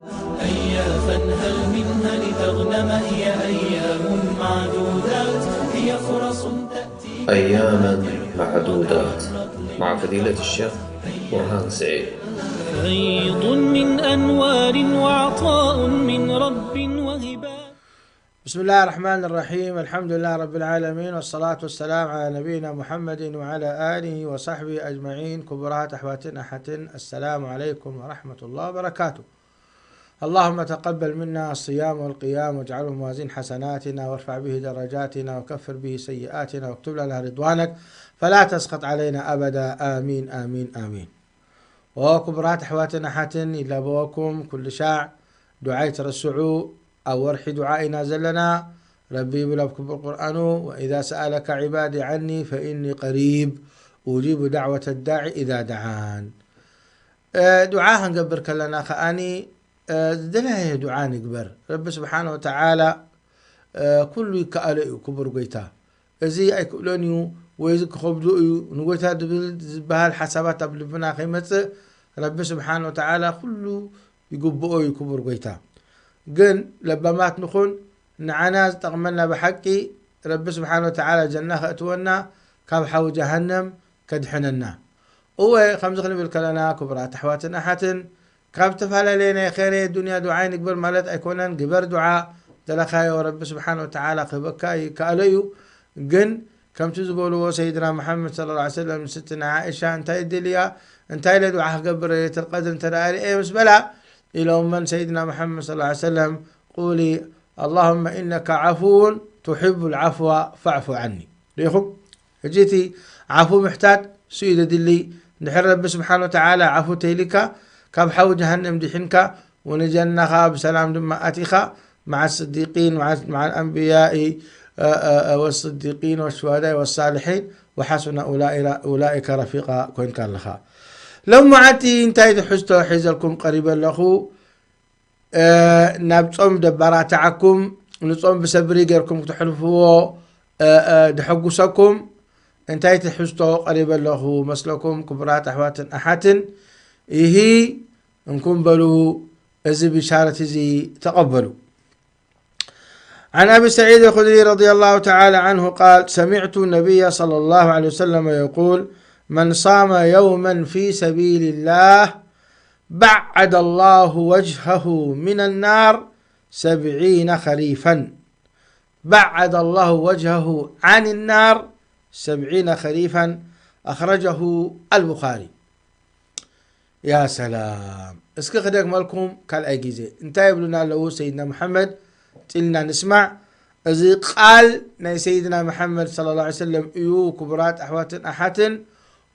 هيا فانهل منها لتغنم، هي أيام معدودات، هي فرص تأتي. أياما معدودات. مع فضيلة الشيخ برهان سعيد. فيض من أنوار وعطاء من رب وهبات. بسم الله الرحمن الرحيم. الحمد لله رب العالمين، والصلاة والسلام على نبينا محمد وعلى آله وصحبه أجمعين. ክቡራት ኣሕዋትን ኣሓትን፣ السلام عليكم ورحمة الله وبركاته. اللهم تقبل منا الصيام والقيام، واجعله موازين حسناتنا، وارفع به درجاتنا، وكفر به سيئاتنا، واكتب لنا رضوانك، فلا تسخط علينا أبدا. آمين، آمين، آمين. وكبرات أحواتنا ሓትን ይላበወኩም ኩሉ ሻዕ ዱዓ ይትረስዑ። ኣብ ወርሒ ዱዓ ኢና ዘለና። ረቢ ይብል ኣብ ክቡር ቁርኣኑ፣ وإذا سألك عبادي عني فإني قريب أجيب دعوة الداع إذا دعان። እ፣ ዱዓ ክንገብር ከለና ከኣኒ፣ እ፣ ዝደለየ ዱዓ ንግበር። ረቢ ስብሓነ ወተዓላ፣ እ፣ ኩሉ ይከኣሎ እዩ፣ ክቡር ጎይታ። እዚ ኣይክእሎን እዩ ወይ እዚ ክኸብዶ እዩ ንጎይታ ዝብል ዝበሃል ሓሳባት ኣብ ልብና ከይመጽእ፣ ረቢ ስብሓነ ወተዓላ ኩሉ ይግብኦ እዩ፣ ክቡር ጎይታ። ግን ለባማት ንኹን፣ ንዓና ዝጠቕመና ብሓቂ ረቢ ስብሓነ ወተዓላ ጀና ከእትወና፣ ካብ ሓዊ ጀሃነም ከድሕነና። እወ፣ ከምዚ ክንብል ከለና፣ ክቡራት ኣሕዋትን ኣሓትን፣ ካብ ዝተፈላለየ ናይ ኸይረ ዱንያ ዱዓ ይንግበር ማለት ኣይኮነን። ግበር ዱዓ፣ ደለኻዮ ረቢ ስብሓነ ወተዓላ ክህበካ ይከኣሎ እዩ። ግን ከምቲ ዝበልዎ ሰይድና መሓመድ ሰለላሁ ዐለይሂ ወሰለም ንስትና ዓኢሻ እንታይ ድልያ፣ እንታይ ኢለ ዱዓ ክገብር ለይለተል ቀድር እንተ ደኣ ርእየ ምስ በላ፣ ኢሎመን ሰይድና መሓመድ ሰለላሁ ዐለይሂ ወሰለም፣ ቁሊ ኣላሁመ ኢነካ ዓፉውን ቱሒቡል ዓፍዋ ፈዕፉ ዓኒ። ርኢኹም? ሕጂ እቲ ዓፉ ምሕታት እሱ እዩ ዘድሊ። እንድሕር ረቢ ስብሓነ ወተዓላ ዓፉ ተይልካ፣ ካብ ሓዊ ጀሃነም ድሒንካ፣ ወንጀና ኸዓ ብሰላም ድማ ኣቲኻ፣ መዓ ስዲቂን፣ መዓ፣ መዓ ኣልኣንብያኢ፣ እ፣ እ፣ እ፣ ወስዲቂን ወሹሃዳኢ ወሳልሒን፣ ወሓሱነ ኡላኢራ-፣ ኡላኢከ ረፊቃ ኮይንካ ኣለኻ። ሎም መዓልቲ እንታይ ትሕዝቶ ሒዘልኩም ቀሪበ ኣለኹ? እ፣ ናብ ጾም ደባራትዓኩም፣ ንጾም ብሰብሪ ጌርኩም ክትሕልፍዎ፣ እ፣ እ፣ ድሐጉሰኩም እንታይ ትሕዝቶ ቀሪበ ኣለኹ መስለኩም? ክቡራት ኣሕዋትን ኣሓትን፣ ኢሂ እንኩም በሉ፣ እዚ ብሻረት እዚ ተቐበሉ። عن أبي سعيد الخدري رضي الله تعالى عنه قال: سمعت النبي صلى الله عليه وسلم يقول: من صام يوما في سبيل الله بعد الله وجهه من النار سبعين خريفا. بعد الله وجهه عن النار سبعين خريفا. أخرجه البخاري. يا سلام. እስኪ ክደግመልኩም ካልኣይ ግዜ። እንታይ ይብሉና ኣለዉ ሰይድና መሓመድ? ጢልና ንስማዕ። እዚ ቃል ናይ ሰይድና መሓመድ ሰለላሁ ዐለይሂ ወሰለም እዩ። ክቡራት ኣሕዋትን ኣሓትን፣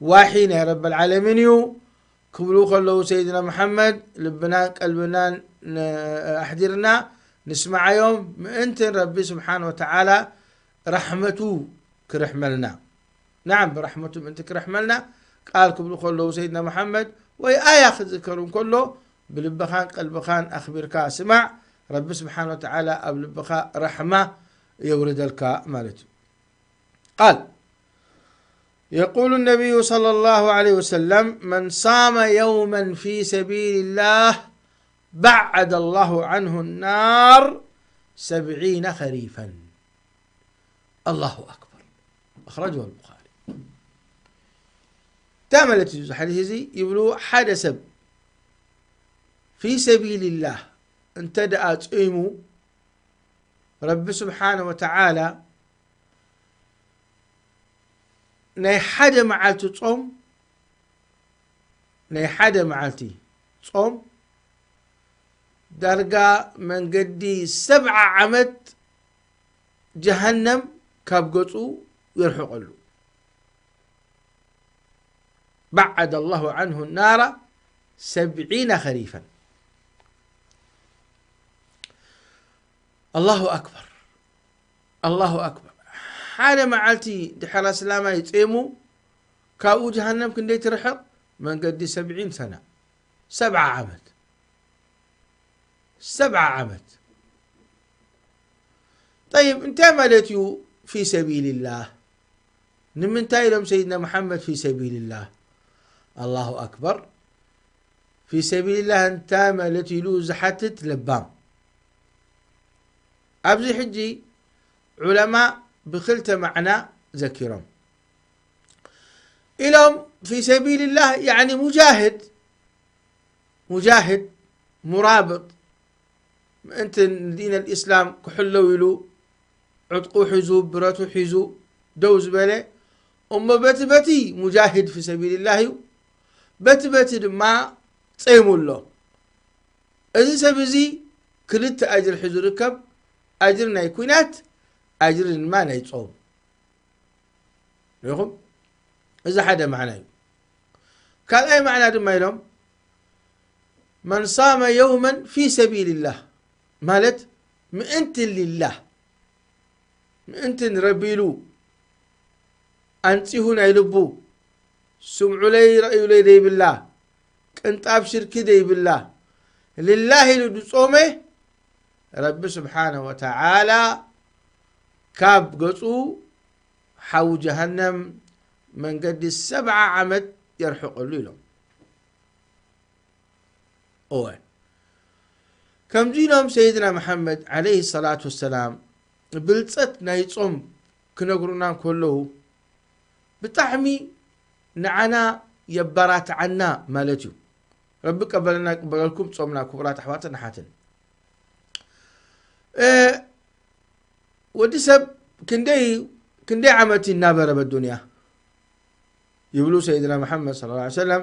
ዋሒ ናይ ረበል ዓለሚን እዩ። ክብሉ ከለዉ ሰይድና መሓመድ ልብናን ቀልብናን ን-፣ ኣሕዲርና ንስማዓዮም። ምእንትን ረቢ ስብሓን ወተዓላ ራሕመቱ ክርሕመልና። ናዓም፣ ብራሕመቱ ምእንቲ ክርሕመልና ቃል ክብሉ ከለዉ ሰይድና መሓመድ ወይ ኣያ ክዝከሩ እንከሎ ብልብኻን ቀልብኻን ኣኽቢርካ ስማዕ። ረቢ ስብሓን ወተዓላ ኣብ ልብኻ ራሕማ የውርደልካ ማለት እዩ። قال: يقول النبي صلى الله عليه وسلم: من صام يوما في سبيل الله بعد الله عنه النار سبعين خريفا. الله أكبر. أخرجه البخاري. እንታይ ማለት እዩ እዚ ሓዲስ እዚ? ይብሉ፣ ሓደ ሰብ ፊ ሰቢልላህ እንተ ደኣ ጾይሙ፣ ረቢ ስብሓነ ወተዓላ ናይ ሓደ መዓልቲ ጾም፣ ናይ ሓደ መዓልቲ ጾም ዳርጋ መንገዲ ሰብዓ ዓመት ጀሃነም ካብ ገጹ የርሕቐሉ። بعد الله عنه النار سبعين خريفا. الله أكبر. الله أكبر. ሓደ መዓልቲ ድሕር ኣስላማይ ጼሙ ካብኡ ጀሃነም ክንደይ ትርሕቕ? መንገዲ ሰብዒን ሰና። ሰብዓ ዓመት። ሰብዓ ዓመት። ጠይብ፣ እንታይ ማለት እዩ ፊ ሰቢልላህ? ንምንታይ ኢሎም ሰይድና መሓመድ ፊ ሰቢልላህ? ኣላሁ ኣክበር። ፊ ሰቢልላህ እንታይ ማለት ኢሉ ዝሓትት ለባም። ኣብዚ ሕጂ ዑለማ ብክልተ ማዕና ዘኪሮም ኢሎም። ፊ ሰቢልላህ ያዕኒ ሙጃሂድ፣ ሙጃሂድ ሙራብጥ ምእንቲ ንዲን ኣልኢስላም ክሕለው ኢሉ ዕጥቁ ሒዙ ብረቱ ሒዙ ደው ዝበለ እሞ በቲ በቲ ሙጃሂድ ፊ ሰቢልላህ እዩ። በቲ በቲ ድማ ጸይሙ ኣሎ። እዚ ሰብ እዚ ክልተ ኣጅሪ ሒዙ ርከብ። ኣጅሪ ናይ ኲናት፣ ኣጅሪ ድማ ናይ ጾም። ሪኹም? እዚ ሓደ ማዕና እዩ። ካልኣይ ማዕና ድማ ኢሎም መን ሳመ የውመን ፊ ሰቢልላህ ማለት ምእንቲ ሊላህ ምእንቲ ንረቢ ኢሉ ኣንጺሁ ናይ ልቡ ስምዑለይ ረእዩለይ ደይብላ ቅንጣብ ሽርኪ ደይብላ ሊላህ ኢሉ ድጾመ ረቢ ስብሓነ ወተዓላ ካብ ገጹ ሓዊ ጀሃነም መንገዲ ሰብዓ ዓመት የርሕቐሉ ኢሎም። እወ ከምዚ ኢሎም ሰይድና መሓመድ ዓለይሂ ሰላቱ ወሰላም ብልፀት ናይ ጾም ክነግሩና እንከለዉ ብጣዕሚ ንዓና የበራትዓና ማለት እዩ። ረቢ ቀበለና ይቀበለልኩም ጾምና ክቡራት ኣሕዋትን ኣሓትን። ወዲ ሰብ ክንደይ ክንደይ ዓመት ይናበረ በዱንያ ይብሉ ሰይድና መሓመድ صلى الله عليه وسلم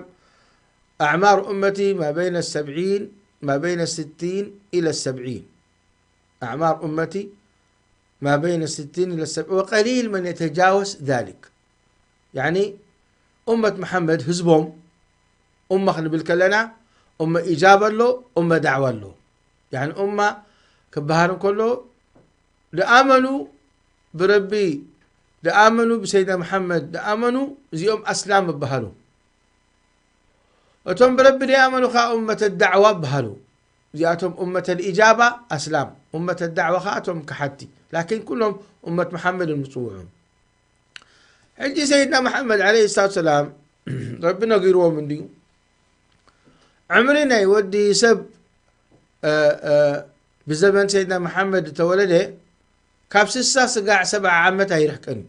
أعمار أمتي ما بين السبعين ما بين الستين إلى السبعين أعمار أمتي ما بين الستين إلى السبعين وقليل من يتجاوز ذلك يعني أمة محمد ህዝቦም ኡማ ክንብል ከለና ኡመ ኢጃባ ኣሎ ኡመ ዳዕዋ ኣሎ يعني ኡማ ክበሃል እንከሎ ደኣመኑ ብረቢ ደኣመኑ ብሰይድና መሓመድ ደኣመኑ እዚኦም ኣስላም ይበሃሉ እቶም ብረቢ ደኣመኑ ከዓ ኡመተ ዳዕዋ ይበሃሉ እዚኣቶም ኡመተ ልኢጃባ ኣስላም ኡመተ ዳዕዋ ከዓ እቶም ከሓድቲ ላኪን ኩሎም ኡመት መሓመድ እዮም ዝፅውዑ ሕጂ ሰይድና መሓመድ ዓለይሂ ሰላቱ ሰላም ረቢ ነጊርዎም እንድዩ ዕምሪ ናይ ወዲ ሰብ ብዘበን ሰይድና መሓመድ ተወለደ ካብ ስሳ ስጋዕ ሰብዓ ዓመት ኣይርሕቅን እዩ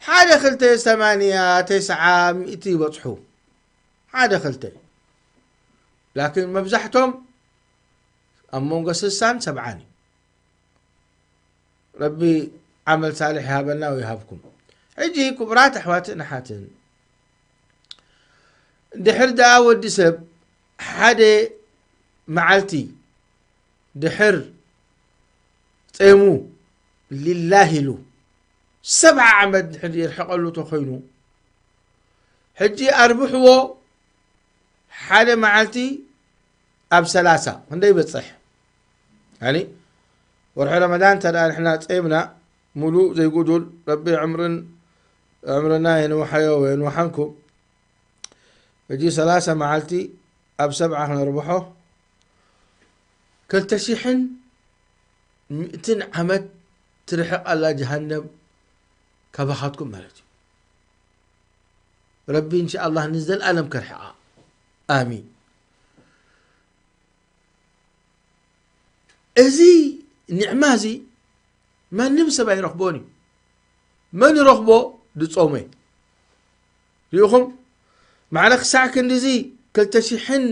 ሓደ ክልተ ሰማንያ ተስዓ ሚእቲ ይበፅሑ ሓደ ክልተ ላኪን መብዛሕቶም ኣብ መንጎ ስሳን ሰብዓን እዩ ረቢ ዓመል ሳልሕ ይሃበና ወይሃብኩም ሕጂ ክቡራት ኣሕዋትን ኣሓትን ድሕር ደኣ ወዲ ሰብ ሓደ መዓልቲ ድሕር ጸይሙ ሊላህ ኢሉ ሰብዓ ዓመት ድሕር ይርሕቐሉ ተኾይኑ ሕጂ ኣርብሕዎ ሓደ መዓልቲ ኣብ ሰላሳ ክንደይ ይበጽሕ ያኒ ወርሒ ረመዳን እንተ ንሕና ጸይምና ሙሉእ ዘይጉዱል ረቢ ዕምርን ዕምርና የንውሓዮ ወየንውሓንኩም ሕጂ ሰላሳ መዓልቲ ኣብ ሰብዓ ክነርብሖ ክልተ ሽሕን ሚእትን ዓመት ትርሕቕ ኣላ ጀሃነም ካባኻትኩም ማለት እዩ ረቢ እንሻ ኣላህ ንዘልኣለም ከርሕቓ ኣሚን እዚ ኒዕማ እዚ ማንም ሰብ ኣይረኽቦን እዩ መን ይረኽቦ ድጾመ ሪኢኹም ማዕረ ክሳዕ ክንድዚ ክልተ ሽሕን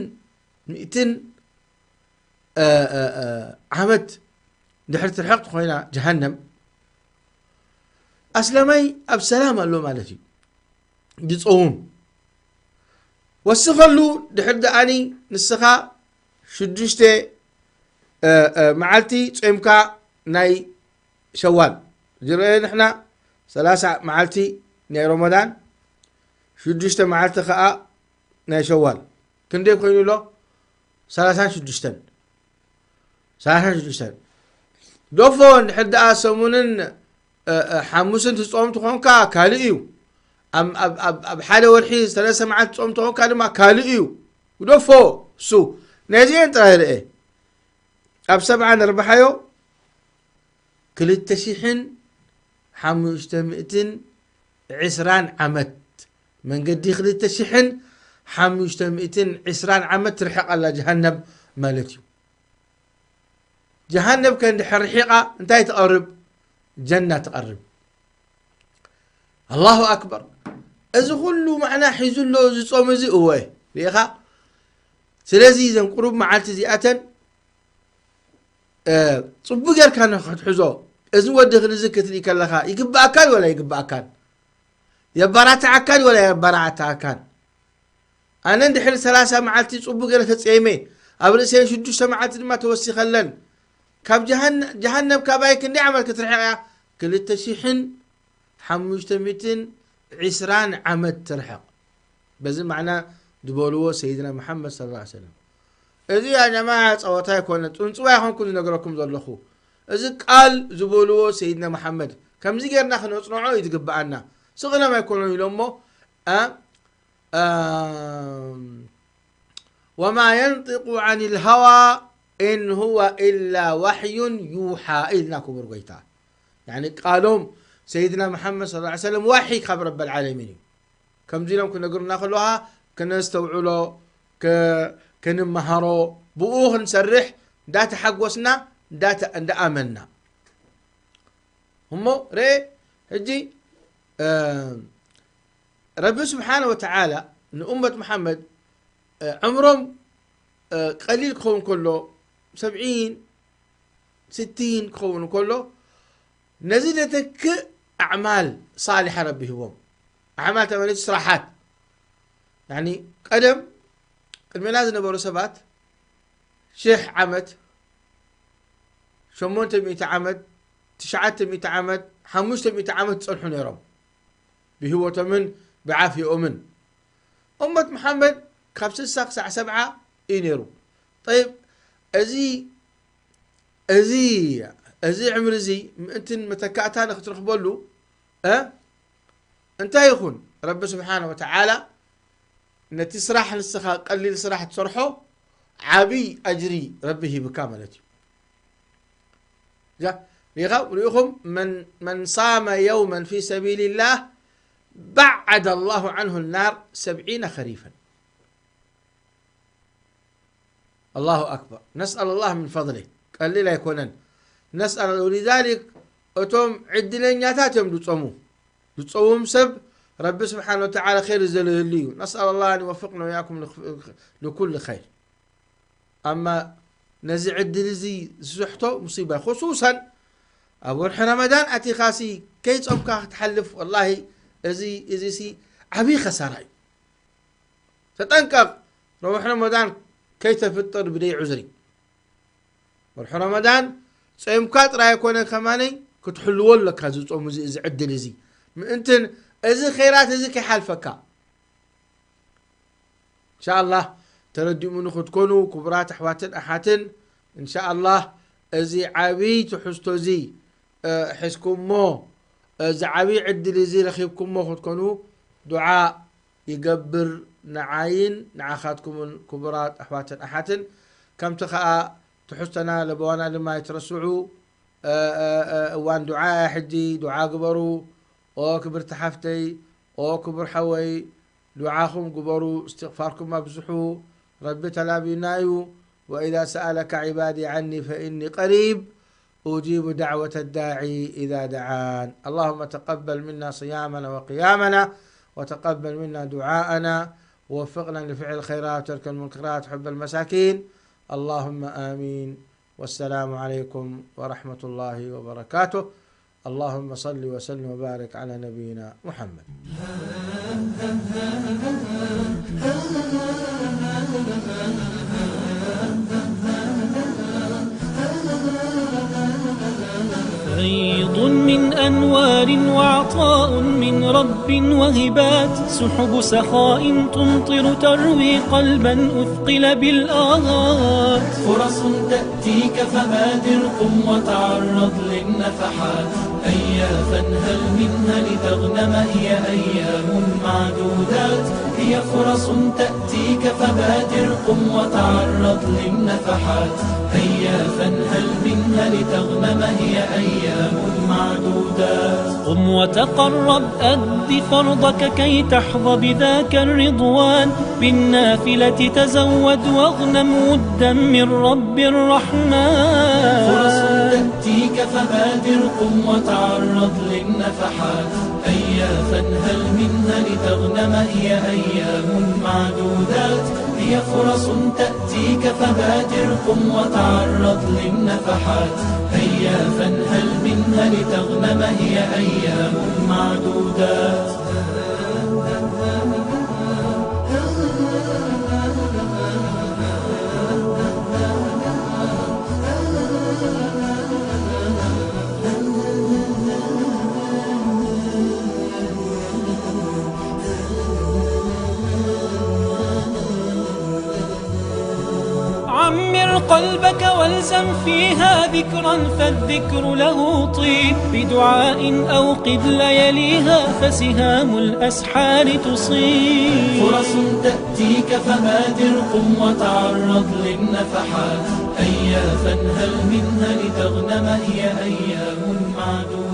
ሚእትን ዓመት ድሕሪ ትርሕቕቲ ኮይና ጀሃነም ኣስለማይ ኣብ ሰላም ኣሎ ማለት እዩ ዝፀውም ወስኸሉ ድሕር ደኣኒ ንስኻ ሽዱሽተ መዓልቲ ጾምካ ናይ ሸዋል ዝረአ ንሕና ሰላሳ መዓልቲ ናይ ረመዳን ሽዱሽተ መዓልቲ ከዓ ናይ ሸዋል ክንደይ ኮይኑ ኣሎ ሰላሳን ሽዱሽተን ሰላሳን ሽዱሽተን ዶፎ እንድሕር ደኣ ሰሙንን ሓሙስን ትጾም ትኾንካ ካልእ እዩ ኣብ ሓደ ወርሒ ሰለስተ መዓልቲ ትጾም ትኾንካ ድማ ካልእ እዩ ግደፎ እሱ ነዚኤን ጥራይ ርአ ኣብ ሰብዓ ነርብሓዮ ክልተ ሽሕን ሓሙሽተ ሚእትን ዕስራን ዓመት መንገዲ ክልተ ሽሕን ሓሙሽተ ሚእትን ዕስራን ዓመት ትርሕቕ ኣላ ጀሃነም ማለት እዩ። ጀሃነም ከ እንድሕር ርሒቓ እንታይ ትቐርብ? ጀና ትቐርብ። ኣላሁ ኣክበር። እዚ ኩሉ ማዕና ሒዙ ኣሎ እዚ ጾም እዚ። እወ፣ ርኢኻ? ስለዚ እዘን ቁሩብ መዓልቲ እዚኣተን እ፣ ጽቡቅ ጌርካ ንክትሕዞ፣ እዚ ወዲ ክንዚ ክትርኢ ከለኻ ይግብኣካን ወላ ይግብኣካን? የባራትዓካን ወላ የባራትዓካን? ኣነ እንድሕር ሰላሳ መዓልቲ ጽቡቅ ገይረ ተጸይመ፣ ኣብ ርእሰን ሽዱሽተ መዓልቲ ድማ ተወሲኸለን። ካብ ጀሃን-፣ ጀሃነም ካባይ ክንደይ ዓመት ክትርሕቕ እያ? ክልተ ሽሕን ሓሙሽተ ሚእትን ዕስራን ዓመት ትርሕቕ። በዚ ማዕና ዝበልዎ ሰይድና መሓመድ ሰለላሁ ዐለይሂ ወሰለም። እዚ ያ ጀማዓ ጸወታ ኣይኮነን፣ ጽንጽዋ ኣይኮንኩን ዝነግረኩም ዘለኹ። እዚ ቃል ዝበልዎ ሰይድና መሓመድ፣ ከምዚ ጌርና ክነጽንዖ እዩ ዝግብኣና። ስቕ ኢሎም ኣይኮኑን ኢሎሞ፣ ኣ፣ ኣ፣ ወማ የንጢቁ ዐኒል ሀዋ ኢን ሁወ ኢላ ዋሕዩን ዩሓ ኢልና ክቡር ጎይታ። ያኒ ቃሎም ሰይድና መሓመድ ሰለላሁ ዐለይሂ ወሰለም ዋሒ ካብ ረበል ዓለሚን እዩ። ከምዚ ኢሎም ክነግሩና ከለዋ ክነስተውዕሎ፣ ከ-፣ ክንመሃሮ፣ ብኡ ክንሰርሕ እንዳተሓጎስና፣ እንዳተ-፣ እንዳኣመንና። እሞ ርኤ፣ ሕጂ፣ እ፣ ረቢ ስብሓነ ወተዓላ ንኡመት መሓመድ፣ እ፣ ዕምሮም፣ እ፣ ቀሊል ክኸውን ከሎ፣ ሰብዒን፣ ስቲን ክኸውን ከሎ፣ ነዚ ዘተክእ ኣዕማል ሳሊሓ ረቢ ሂቦም። ኣዕማል ተመለሱ ስራሓት። ያኒ ቀደም ቅድሜና ዝነበሩ ሰባት ሽሕ ዓመት፣ ሸሞንተ ሚእቲ ዓመት፣ ትሽዓተ ሚእቲ ዓመት፣ ሓሙሽተ ሚእቲ ዓመት ዝጸንሑ ነይሮም። ብህይወቶምን ብዓፍየኦምን። እመት መሓመድ ካብ ስሳ ክሳዕ ሰብዓ እዩ ነይሩ። ጠይብ፣ እዚ፣ እዚ፣ እዚ ዕምሪ እዚ ምእንትን መተካእታ ንክትረኽበሉ፣ እ? እንታይ ይኹን? ረቢ ስብሓነ ወተዓላ ነቲ ስራሕ ንስኻ ቀሊል ስራሕ ትሰርሖ ዓብይ ኣጅሪ ረቢ ሂብካ ማለት እዩ። ዛ-፣ ሪኢኻ-፣ ሪኢኹም፣ መን፣ መን ሳመ የውመን ፊ ሰቢልላህ በዓደ ላሁ ዐንሁ ናር ሰብዒነ ኸሪፈን። ኣላሁ ኣክበር። ነስኣል ላህ ምን ፈضሊህ። ቀሊል ኣይኮነን። ነስኣል፣ ወሊዛሊክ እቶም ዕድለኛታት እዮም ዝጾሙ። ዝጾም ሰብ ረቢ ስብሓነ ወተዓላ ኸይር ዝደልየሉ እዩ። ነስኣል ላህ ኣን ይወፍቅና ወኢያኩም ልክ-፣ ልኩል ኸይር። ኣማ ነዚ ዕድል እዚ ዝስሕቶ ሙሲባ እዩ። ኹሱሰን ኣብ ወርሒ ረመዳን ኣቲኻሲ ከይጾምካ ክትሓልፍ፣ ወላሂ እዚ፣ እዚሲ ዓብዪ ኸሳራ እዩ። ተጠንቀቕ፣ ወርሒ ረመዳን ከይተፍጥር ብደይ ዑዝሪ። ወርሒ ረመዳን ጾምካ ጥራይ ኣይኮነ ከማነይ ክትሕልዎ ኣለካ፣ እዚ ጾም እዚ፣ እዚ ዕድል እዚ ምእንትን እዚ ኸይራት እዚ ከይሓልፈካ። እንሻኣላህ ተረዲኡኒ ክትኮኑ ክቡራት ኣሕዋትን ኣሓትን፣ እንሻኣላህ እዚ ዓብይ ትሕዝቶ እዚ፣ እ፣ ሒዝኩሞ፣ እዚ ዓብይ ዕድል እዚ ረኺብኩሞ ክትኮኑ ዱዓ ይገብር፣ ንዓይን ንዓኻትኩምን ክቡራት ኣሕዋትን ኣሓትን። ከምቲ ኸኣ ትሕዝቶና ለበዋና ድማ ኣይትረስዑ። እ፣ እ፣ እ፣ እዋን ዱዓ እያ ሕጂ፣ ዱዓ ግበሩ። ኦ ክብርቲ ሓፍተይ፣ ኦ ክቡር ሓወይ፣ ዱዓኹም ግበሩ፣ እስትቕፋርኩም ኣብዝሑ፣ ረቢ ተላብዩና እዩ። وإذا سألك عبادي عني فإني قريب أجيب دعوة الداعي إذا دعان. اللهم تقبل منا صيامنا وقيامنا، وتقبل منا دعاءنا، ووفقنا لفعل الخيرات وترك المنكرات وحب المساكين. اللهم آمين. والسلام عليكم ورحمة الله وبركاته. اللهم صل وسلم وبارك على نبينا محمد. عيد من أنوار وعطاء من رب وهبات، سحب سخاء تمطر تروي قلبا أثقل بالآهات. فرص تأتيك فبادر قم وتعرض للنفحات. هيا فانهل منها لتغنم، هي أيام معدودات. هي فرص تأتيك فبادر قم وتعرض للنفحات. هيا فانهل منها لتغنم، هي أيام معدودات. قم وتقرب، أد فرضك كي تحظى بذاك الرضوان، بالنافلة تزود واغنم ودا من رب الرحمن. فرص تأتيك فبادر، قم وتعرض للنفحات، هيا فانهل منها لتغنم، هي أيام معدودات. هي فرص تأتيك فبادر، قم وتعرض للنفحات، هيا فانهل منها لتغنم، هي أيام معدودات. عمر قلبك والزم فيها ذكرا، فالذكر له طيب، بدعاء أوقد لياليها، فسهام الأسحار تصيب. فرص تأتيك فبادر، قم وتعرض للنفحات، هيا فانهل منها لتغنم، هي أيام معدودة.